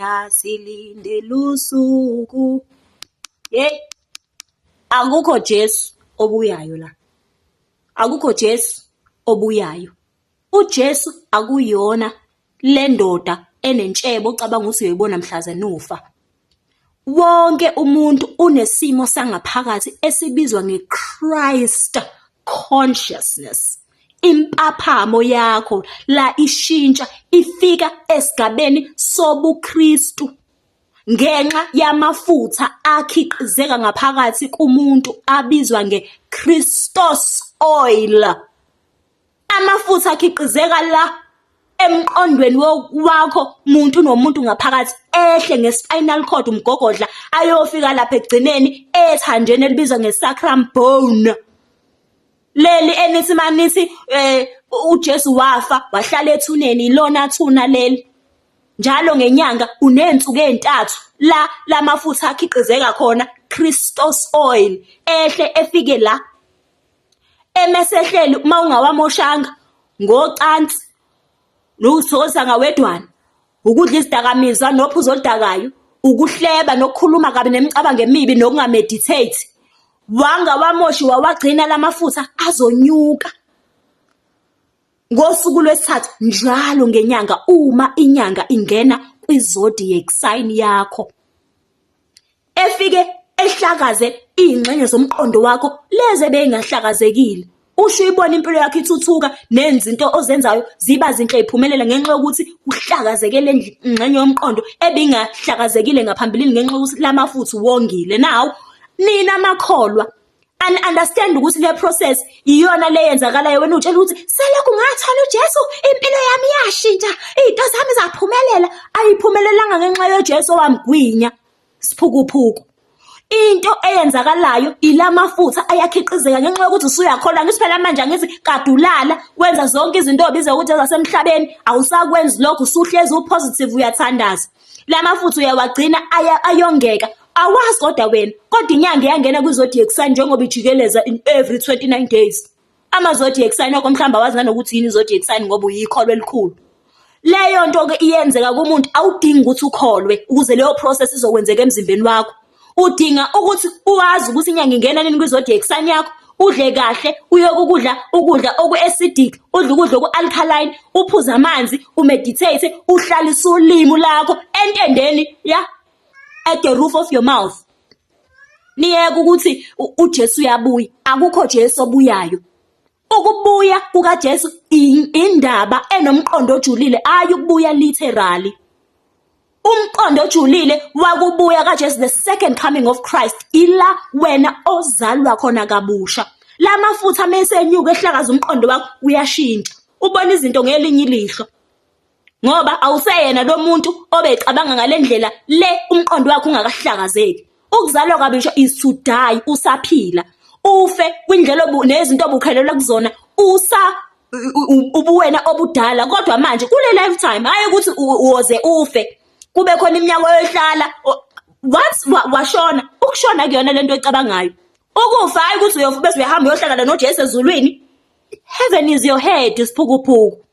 Silinde usuku. Hey, akukho Jesu obuyayo la. Akukho Jesu obuyayo. UJesu akuyona le ndoda enentshebo ocabanga ukuthi uyoyibona mhlazane ufa. Wonke umuntu unesimo sangaphakathi esibizwa nge-Christ consciousness. Impaphamo yakho la ishintsha ifika esigabeni sobuKristu ngenxa yamafutha akhiqizeka ngaphakathi kumuntu abizwa nge-Christos oil. Amafutha akhiqizeka la emqondweni wakho muntu nomuntu ngaphakathi ehle nge-spinal cord umgogodla ayofika lapha ekugcineni ethanjeni elibizwa nge-sacrum bone. Leli enithi manithi eh uJesu wafa wahlala ethuneni ilona thuna leli. Njalo ngenyanga unensuku ezintathu la lamafutha akhiqizeka khona Christos oil ehle efike la. Emesehleli uma ungawamoshanga ngocansi nokuzithokozisa ngawedwana ukudla izidakamizwa nophuzo oludakayo ukuhleba nokukhuluma kabi nemicabango emibi nokungameditate wangawamoshi wawagcina lamafutha azonyuka ngosuku lwesithathu njalo ngenyanga uma inyanga ingena kwi-zodiac sign yakho efike ehlakaze iy'ngxenye zomqondo wakho lezi ebey'ngahlakazekile. Usho uyibona impilo yakho ithuthuka nenza into ozenzayo ziba zinhle y'phumelela ngenxa yokuthi kuhlakazeke le ngxenye yomqondo ebingahlakazekile ngaphambilini ngenxa yokuthi la mafutha uwongile. Now, nina makholwa ani-understand ukuthi le process iyona le yenzakalayo wena utshela ukuthi selokhu ngathola uJesu impilo yami yashintsha iy'nto zami zaphumelela ayiphumelelanga ngenxa yoJesu owamgwinya Siphukuphuku. Into eyenzakalayo ilamafutha ayakhiqizeka ngenxa yokuthi usuyakholwa ngithi phela manje angithi kadulala wenza zonke izinto obiza ukuthi ezasemhlabeni awusakwenzi lokho usuhlezi upositive uyathandaza lamafutha uyawagcina ayongeka awazi kodwa wena kodwa inyanga iyangena kwi-zodiac sign njengoba ijikeleza in every 29 days ama-zodiac sign akho mhlawumbe awazi nanokuthi yini i-zodiac sign ngoba uyikholwa elikhulu leyo nto-ke iyenzeka kumuntu awudingi ukuthi ukholwe ukuze leyo process izokwenzeka emzimbeni wakho udinga ukuthi uwazi ukuthi inyanga ingena nini kwi-zodiac sign yakho udle kahle uyoke ukudla ukudla oku-acidic udle ukudla oku-alkaline uphuze amanzi umeditate uhlalise ulimi lakho entendeni ya at the roof of your mouth niyeke ukuthi uJesu uyabuya akukho Jesu obuyayo ukubuya kukaJesu indaba enomqondo ojulile ayi ukubuya literally umqondo ojulile wakubuya kaJesu the second coming of Christ ila wena ozalwa khona kabusha lamafutha mesenyuka ehlakaza umqondo wakho uyashintsha ubona izinto ngelinye ilihlo ngoba awuseyena lo muntu obecabanga ngale ndlela le umqondo wakhe ungakahlakazeki ukuzalwa kabisha is to die usaphila ufe kwindlela nezinto obukhelelwa kuzona usa ubuwena obudala kodwa manje kule lifetime hayi ukuthi uwoze ufe kube khona iminyaka oyohlala once washona ukushona kuyona lento oyicabangayo ukufa hayi ukuthi uyofa bese uyahamba uyohlangana noJesu ezulwini heaven is your head siphukuphuku.